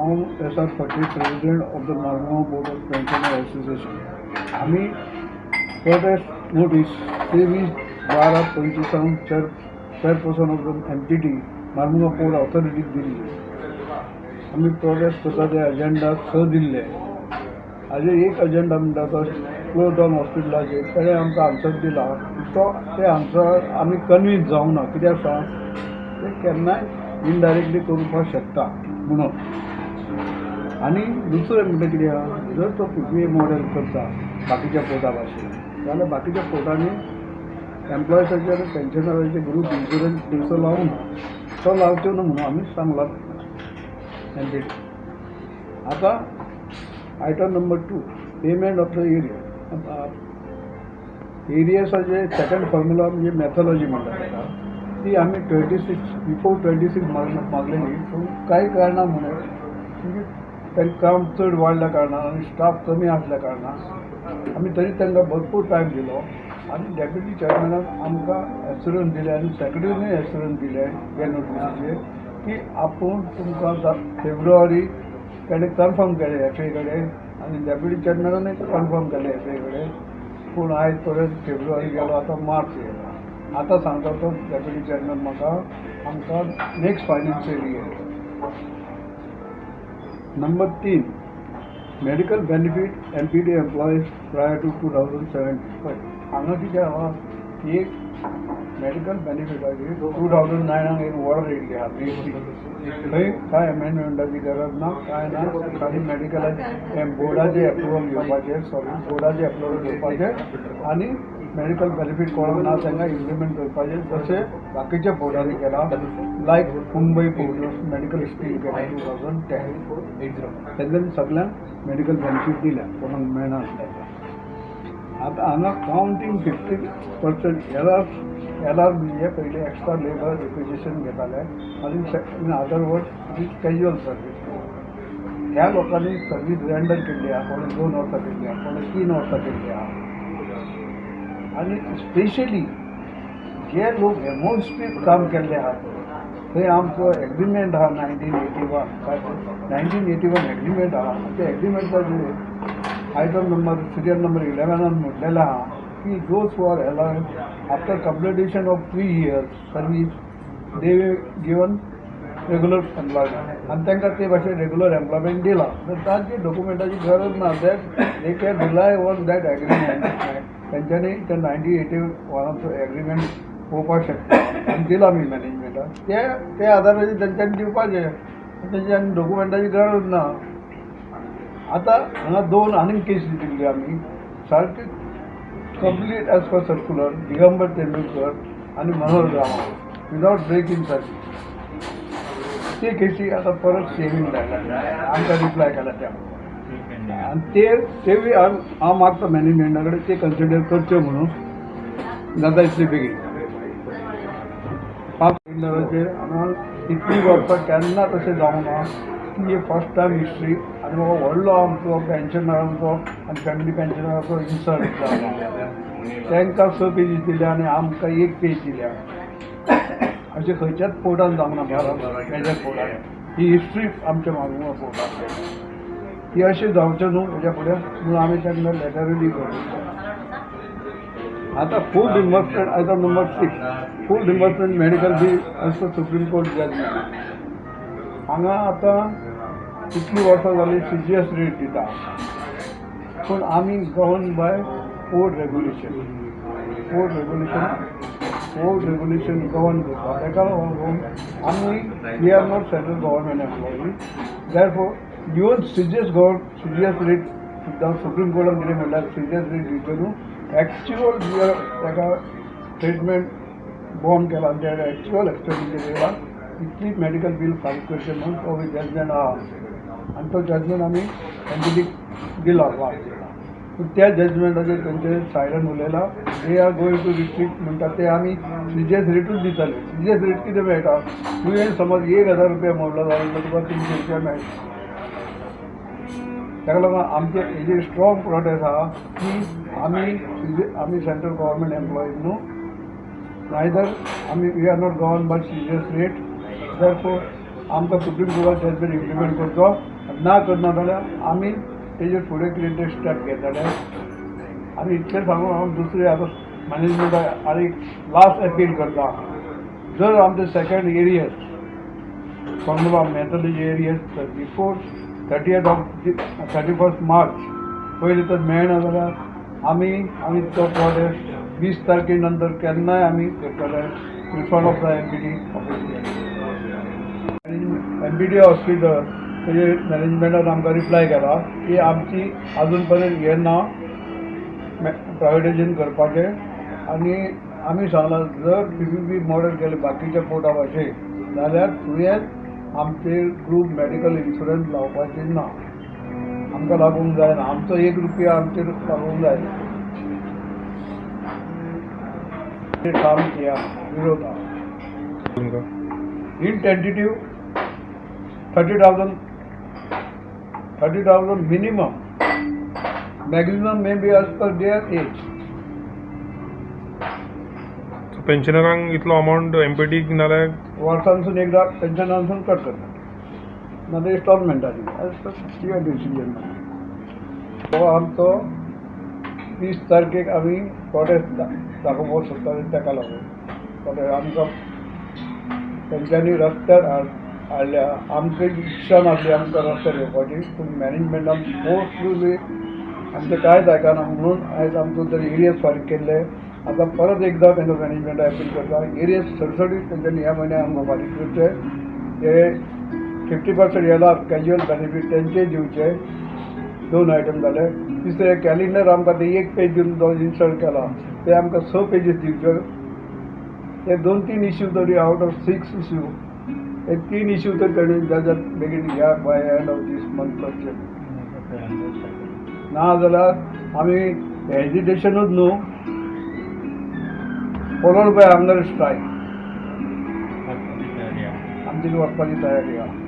हांव S R Phate, president of the Marmugao Port of Pensioner Association. आमी protest notice 23/12/25 chairperson of the MPT Marmugao Port ऑथॉरिटीक दिल्ली. आमी protest करता ते agenda स दिल्ले. हाजेर एक एजेंडा म्हणटा तो क्लोज डावन हॉस्पिटलाचेर. ताणें आमकां आन्सर दिला, तो ते आन्सर आमी कन्विन्स जावंक ना. कित्याक सांग, ते केन्नाय इनडायरेक्टली करपाक शकता म्हणून. आनी दुसरें म्हणटा कितें आहा, जर तो पीपीए मॉडेल करता बाकीच्या पोर्टा भाशेन जाल्यार बाकीच्या पोर्टांनी एम्प्लॉयसाचे आनी पेन्शनराचे ग्रूप इन्शुरन्स दिवचो लावना, तो लावचो न्हू म्हणून आमी सांगला एमपीटी. आतां item number 2, payment of the arrear. एरियर्साचे second formula म्हणजे मेथोलॉजी म्हणटा ताका. ती आमी 26, बिफोर 26 मागलेली, पूण कांय कारणां म्हणून, म्हणजे तांकां काम चड वाडल्या कारणान आनी स्टाफ कमी आसल्या कारणान, आमी तरी तांकां भरपूर टायम दिलो आनी डेप्युटी चेअरमॅनान आमकां एश्युरन्स दिलें आनी सेक्रेटरीनूय एश्युरन्स दिलें ह्या नोटिसीचेर की आपूण तुमकां फेब्रुवारी. ताणें कन्फर्म केलें एफ ए कडेन आनी डेप्युटी चेअरमॅनानूय कन्फर्म केलें एफ ए कडेन. पूण आयज परत फेब्रुवारी गेलो, आतां मार्च येयलो. आतां सांगता तो डेप्युटी चेअरमॅन म्हाका, आमकां next financial year. Number 3, medical benefit MPT employees prior to 2017. पळय, हांगा कितें आहा, एक मेडिकल बेनिफिटाची 2009 एक ऑर्डर येयल्ली आहा बीएससी. थंय कांय अमेंडमेंटाची गरज ना, कांय ना. खाली मेडिकलाचे बोर्डाचे एप्रुवल घेवपाचें, सॉरी, बोर्डाचे एप्रुवल घेवपाचें आनी मेडिकल बेनिफीट कोणाक ना तांकां इम्प्लिमेंट करपाचें, जशें बाकीच्या बोर्डांनी केलां, लायक मुंबय पोर्ट मेडिकल स्कीम केला 2010. तेंच्यांनी सगळ्यांक मेडिकल बेनिफीट दिल्या कोणाक मेळनासलें. आतां हांगा कावंटींग 50% LR. LR म्हणजे पयलीं एक्स्ट्रा लेबर रिक्विजिशन घेताले आनी in other word it is casual service. ह्या लोकांनी सर्वीस रेंडर केल्ली आहा, कोणें 2 वर्सां केल्ली आहा, कोणें 3 वर्सां केल्ली आहा. आनी स्पेशली जे लोक एमओएसपी काम केल्ले आहात, थंय आमचो एग्रीमेंट आहा 1981, 1981 एग्रीमेंट आहा. त्या एग्रीमेंटाचेर आयटम नंबर, सिरियल नंबर 11 आन म्हटलेलें आहा की those who are LR, after completion of 3 years service, they given regular employment. आनी तांकां ते भाशेन रेगुलर एम्प्लॉयमेंट दिलां तर तांची डॉक्युमेंटाची गरज ना. That they can rely on that agreement. तेंच्यांनी ते 1981 आचो एग्रीमेंट पळोवपाक शकता आनी दिला आमी मॅनेजमेंटाक, ते त्या आदाराचेर तेंच्यांनी दिवपाचें, तेंच्यांनी डॉक्युमेंटाची गरज ना. आतां हांगा दोन आनीक केसी दिल्ली आमी, सारकी complete as per circular, Digambar Tendulkar आनी मनोहर रामा, विदावट ब्रेक इन सर्वीस. ते केसी आतां परत सेवींग जायला, आमकां रिप्लाय केला त्या. आनी ते तेवूय हांव मागता मॅनेजमेंटा कडेन ते कन्सिडर करचे म्हणून जाता इतले बेगीन. 5 सिलिंडराचेर हांगा इतलीं वर्सां केन्ना तशें जावंक ना की ही फर्स्ट टायम हिस्ट्री. आनी म्हाका व्हडलो आमचो पेन्शनरांचो आनी फॅमिली पेन्शनराचो इन्सल्ट जाला. तांकां स पेजीस दिल्या आनी आमकां एक पेज दिल्या. अशें खंयच्याच पोर्टान जावंक ना भारत मेजर पोर्टान. ही हिस्ट्री आमच्या मार्मुगांव पोर्टान. ही अशें जावचें न्हू हेज्या फुडें म्हणून आमी तांकां लेटरूय बी करू. आतां full reimbursement, item number 6, full reimbursement medical bill as per Supreme Court judgment. हांगा आतां इतलीं वर्सां जालीं सीजीएस रेट दिता, पूण आमी govern by port regulation. Port regulation govern करता. ताका लागून आमी, we are not central government employee. Therefore, even CGS govern CGS rate सुद्दां सुप्रीम कोर्टान कितें म्हणल्यार सीजीएस रेट दिवचो न्हू, एक्च्युअल ताका ट्रिटमेंट बॉन्ड केला आनी ते एक्च्युअल एक्सपेंडिचर केला इतली मेडिकल बील फारीक करचें म्हणून तो जजमेंट आहा आमचे कडेन. आनी तो जजमेंट आमी एनजीटीक दिला, वाद दिला. पूण त्या जजमेंटाचेर तेंचे siren उलयला. They are going to restrict म्हणटा ते. आमी सीजीएस रेटूच दितले. सीजीएस रेट कितें मेळटा? तुवें समज 1000 रुपया मोडलो जाल्यार तुका 300 रुपया मेळटा. ताका लागून आमचे हेजेर स्ट्रॉंग प्रोटेस्ट आहा की आमी सेंट्रल गव्हर्मेंट एम्प्लॉईज न्हू, नायदर आमी, we are not govern by CGS rate. Therefore, आमकां सुप्रीम कोर्टात जजमेंट इम्प्लिमेंट करचो. ना करना जाल्यार आमी तेजेर फुडें कितें ते स्टेप घेतले. आनी इतलें सांगून हांव दुसरें आतां मॅनेजमेंटाक आनी लास्ट अपील करता, जर आमचे सेकंड एरियर्स फॉर्मुला मेळटले जे arrears before 31 March पयलीं तर मेळना जाल्यार आमी आमी तो प्रोटेस्ट 20 तारखे नंतर केन्नाय आमी करतले in front of the MPD office. MPD hospital तेजे मॅनेजमेंटान आमकां रिप्लाय केला की आमची आजून पर्यंत हें ना प्रायवेटायजेशन करपाचें. आनी आमी सांगलां जर पीपीपी मॉडेल केलें बाकीच्या पोर्टा भाशेन जाल्यार तुवें आमचेर ग्रूप मेडिकल इन्शुरन्स लावपाचें ना, आमकां लागूंक जायना, आमचो 1 रुपया आमचेर लागूंक जायना. सामकी विरोध आहा. तुमकां In tentative 30,000, 30,000 minimum, maximum may be as per their age. पेन्शनरांक इतलो अमावंट एमपीटीक नाल्यार वर्सांसून एकदा पेन्शनासून कट करतात, नाजाल्यार इन्स्टॉलमेंटांनी एज पर your decision. हो आमचो 20 तारखेक आमी प्रोटेस्ट दाखोवपाक सोदता. ताका लागून प्रोटेस्ट आमकां तेंच्यांनी रस्त्यार हाडल्या. आमकां इच्छा नासली आमकां रस्त्यार येवपाची, पूण मॅनेजमेंटान फोर्सफुली आमचें कांयच आयकना म्हणून आयज आमचो जर एरियर्स फारीक केल्ले. आतां परत एकदां तांकां मॅनेजमेंटाक अपील करता, एरियर्स सडसडीत तेंच्यांनी ह्या म्हयन्याक आमकां फारीक करचे. ते 50% येला कॅज्युअल बेनिफीट तेंचे दिवचे. 2 आयटम जाले. तिसरें कॅलेंडर आमकां ते 1 पेज दिवन जो इन्स्टॉल केला ते आमकां 6 पेजीस दिवच्यो. ते 2-3 इश्यू तरी आवट ऑफ 6 इश्यू हे 3 इश्यू तर तेणी जाल्यार बेगीन ह्या by end of this month करचे, ना जाल्यार आमी हेजिटेशनूच न्हू, फॉलोड बाय हंगर स्ट्रायक आमची वचपाची तयारी आहा.